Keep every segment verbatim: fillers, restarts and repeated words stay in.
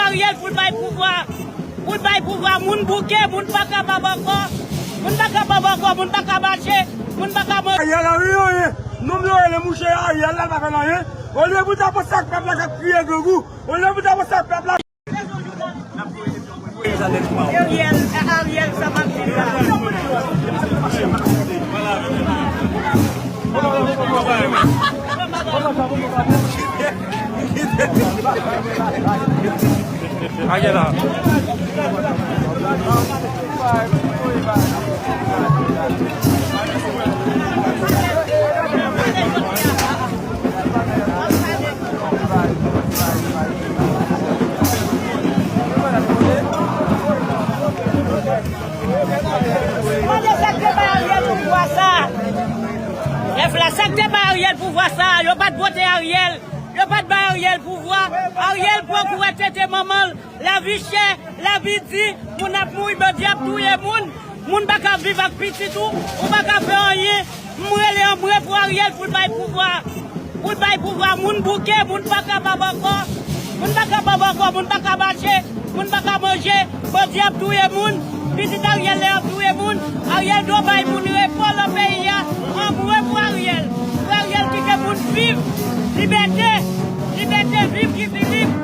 Ariel pou l bay pouvwa. Pou l bay pouvwa, moun bouke, moun pa kapab ankò. Moun pa kapab ankò, moun pa ka mache, moun pa ka manje. Ariel Henry, non, non, le mouche Ariel la pa fè anyen. Olye pou ta pou sa k pèp la k ap kriye grangou. Olye pou ta pou sa k pèp la. Ariel, Ariel, sa m ap di la. Ariel la. Mande sa k te bay Ariel pouvwa sa. Chèf la, sa k te bay Ariel pouvwa sa, yo pa t vote Ariel. Yo pa t bay Ariel pouvwa. Ariel pran kou wè tete manman l. Lavi chè, lavi di, moun ap mouri, bandi ap touye moun. Moun pa ka viv ak pitit ou, ou pa ka fè anyen. M rele anmwe pou Ariel pou l bay pouvwa. Pou l bay pouvwa. Moun bouke, moun pa kapab ankò. Moun pa kapab ankò, moun pa ka mache, moun pa ka manje. Bandi ap touye moun. Pitit Ariel la ap touye moun. Ariel dwe bay moun repo nan peyi a. Anmwe pou Ariel. Pou Ariel kite moun viv. Libète. Libète, viv Guy Philippe.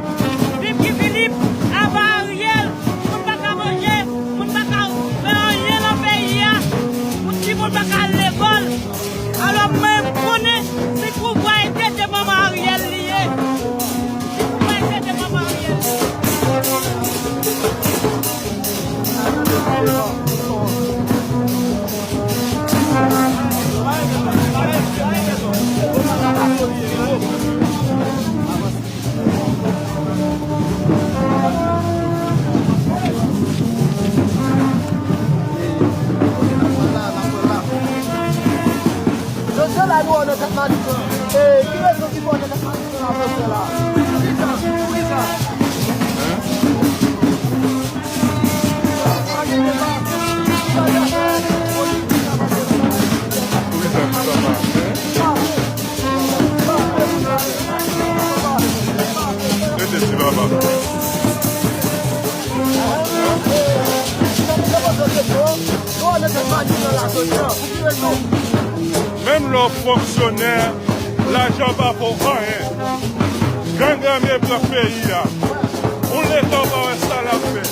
Viv Guy Philippe. Aba Ariel. Moun pa ka manje, moun pa ka fè anyen nan peyi a. Moun, timoun pa ka al lekòl. Alò, mwen konnen si pouvwa e tete manman Ariel li ye. Si pouvwa e tete manman Ariel li ye. Jodi a la, nou wè nan tèt matik lan. E, ki rezon ki fè w nan tèt matik lan, la, jodi a la? Poukisa? Poukisa? Rete ti baba. Menm lè w fonksyonè, lajan pa fè w anyen. Gang ame pran peyi a. Yon leta w pa wè sa l ap fè.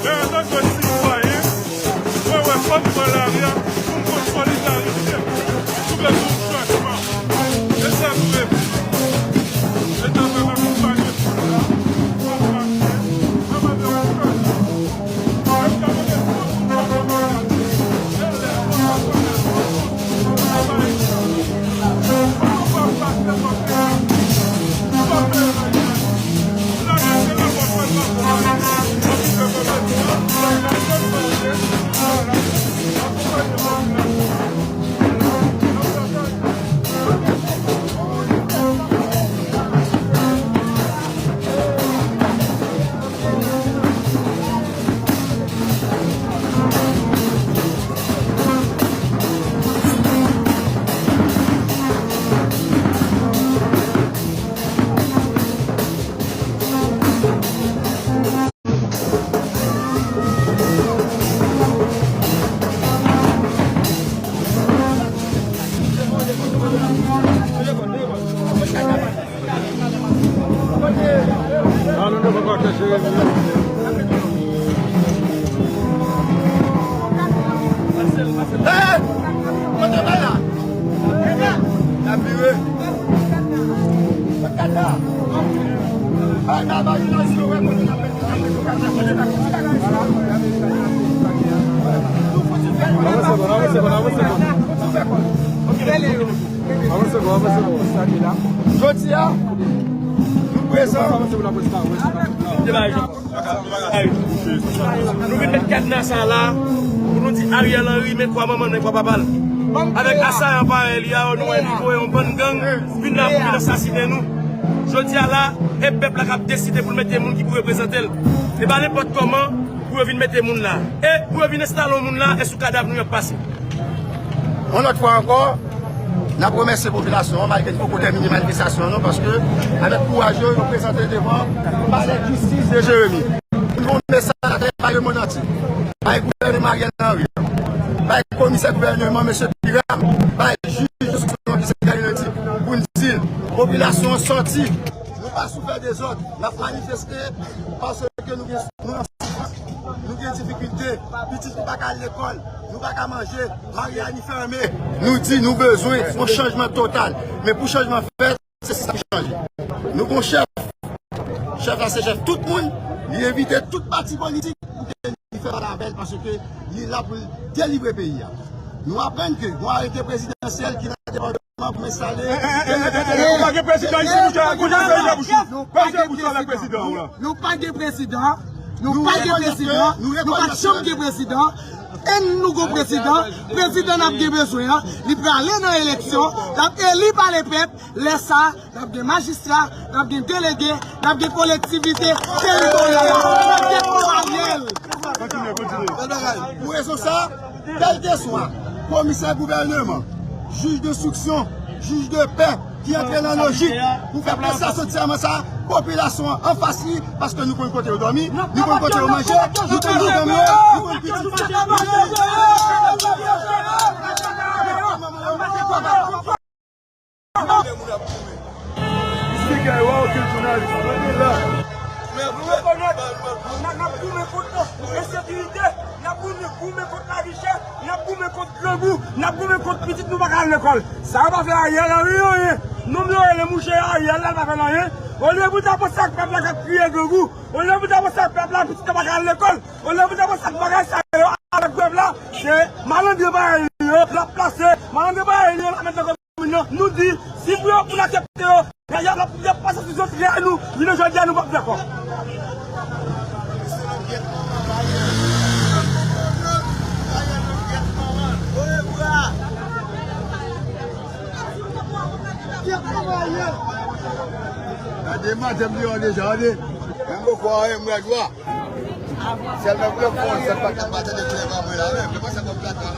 Men antanke sitwayen, mwen wè fòk m pran lari a pou m montre solidarite. Nou vle pou yon chanjman. E sa nou vle pou nou. Leta pa ka konpanye foul la. Fòk mache. Mwen mande yon chanjman. Mwen ta mande tout moun pa konpanye. E lè fòk mache. Hey! Kote bay la? N ap vire. Kote kata? Ay, nan bay la, si yo wè moun nan. Jodi a, nou prezan. Nou vin met kadna sa la pou nou di Ariel Henry men kwa manman l, men kwa papa l. Avèk asayan parèy li a, nou wè li voye yon bann gang vin la pou vin asasinen nou. Jodi a la, e pèp la k ap deside pou l mete moun ki pou reprezante l. E pa nenpòt kòman pou yo vin mete moun la. E pou yo vin enstale yon moun la, e sou kadav nou y ap pase. Yon lòt fwa ankò, N ap remèsye popilasyon an, malgre n poko tèmine manifestasyon an, non, paske avèk kouraj yo, yo prezante devan Palè Jistis de Jeremi. Nou voye mesaj atravè lemonn antye. Bay gouvènman Ariel Henry, bay komisè gouvènman, mesye Piram, bay jij enstriksyon ki se Daniel Lundi, pou n di l, popilasyon an sòti. Nou pa sou fè dezòd, n ap manifeste paske nou gen, nou nan soufrans, nou gen difikilte, pitit nou pa ka al lekòl, nou pa ka manje, mari a ni fèmen. Nou di nou bezwen yon chanjman total. Men pou chanjman fèt, se sistèm ki chanje. Nou gon chèf. Chèf la se chèf tout moun. Li envite tout pati politik pou ke li fè pale avè l paske li la pou l delivre peyi a. Nou aprann ke gon arete prezidansyèl ki nan depatman pou enstale. Nou pa gen prezidan isi, nou pa gen prezidan isi. Nou pa gen prezidan. Nou pa gen prezidan. Nou pa t janm gen prezidan. E nou gon prezidan. Prezidan n ap gen bezwen an, li prale nan eleksyon, l ap eli pa lepèp. Lè sa a, n ap gen majistra, n ap gen delege, n ap gen kolektivite teritoryal la. N ap gen Ariel. Kontinye, kontinye. Pou rezon sa, kèlkeswa komisè gouvènman, jij enstriksyon, jij de pè ki antre nan lojik pou fè pèp la soti nan sa, popilasyon an anfas li, paske nou konn kote yo dòmi, nou konn kote yo manje, nou konn ki dòmi yo, nou konn pitit. Misye Guy, wa okenn jounalis pa gen la. Nou rekonèt, n a, n ap goumen kont ensekirite, n ap goumen, goumen kont lavi chè, n ap goumen kont grangou, n ap goumen kont pitit nou pa ka al lekòl. Sa yo pa fè Ariel Henry anyen. Nonm yo rele mouche Ariel la, l pa fè l anyen. Olye pou l ta panse ak pèp la k ap kriye grangou, olye pou l ta panse ak pèp la, pitit yo pa ka al lekòl, olye pou l ta panse ak bagay sa yo avèk pèp la, se malandren parèy li yo l ap plase, malandren parèy li yo l ap met nan komin nan. Nou di, si pou yo, pou n aksepte yo, y a, y a, y ap pase sou zòt rèy nou, jounen jodi a nou p ap dakò. Gade madanm li an deja, gade. Menm poko anyen, m rèd wa. Sèlman pou yo fon, sa pa ka pa tande klè pa mwen la menm. Mwen pa sa pa plat la.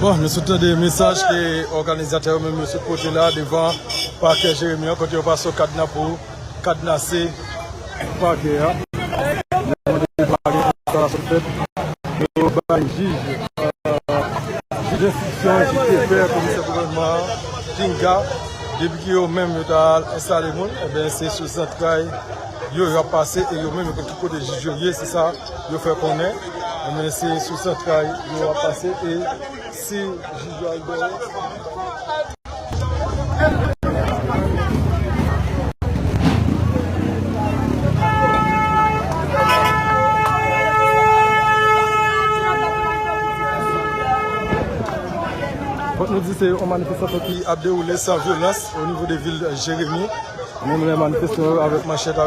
Bon, nou sot tande mesaj ke òganizatè yo menm yo sot pote la devan pakè Jeremi an, kote yo pase kadna pou kadnase pakè a. Yo mande pa gen sa sou fèt. Yo bay jij, euh, jij enstriksyon, jij de pè, komisè gouvènman an, pinga, depi ke yo menm yo ta al enstale moun, ebyen, se sou zantray yo, y ap pase, e yo menm yo konn ki kote jij yo ye, se sa yo fè konnen. Ebyen, se sou zantray yo ap pase, e si jij yo al dèyè. Fòk nou di se yon manifestasyon ki ap dewoule san vyolans o nivo de vil Jeremi. Menm lè manifestan yo avèk manchèt,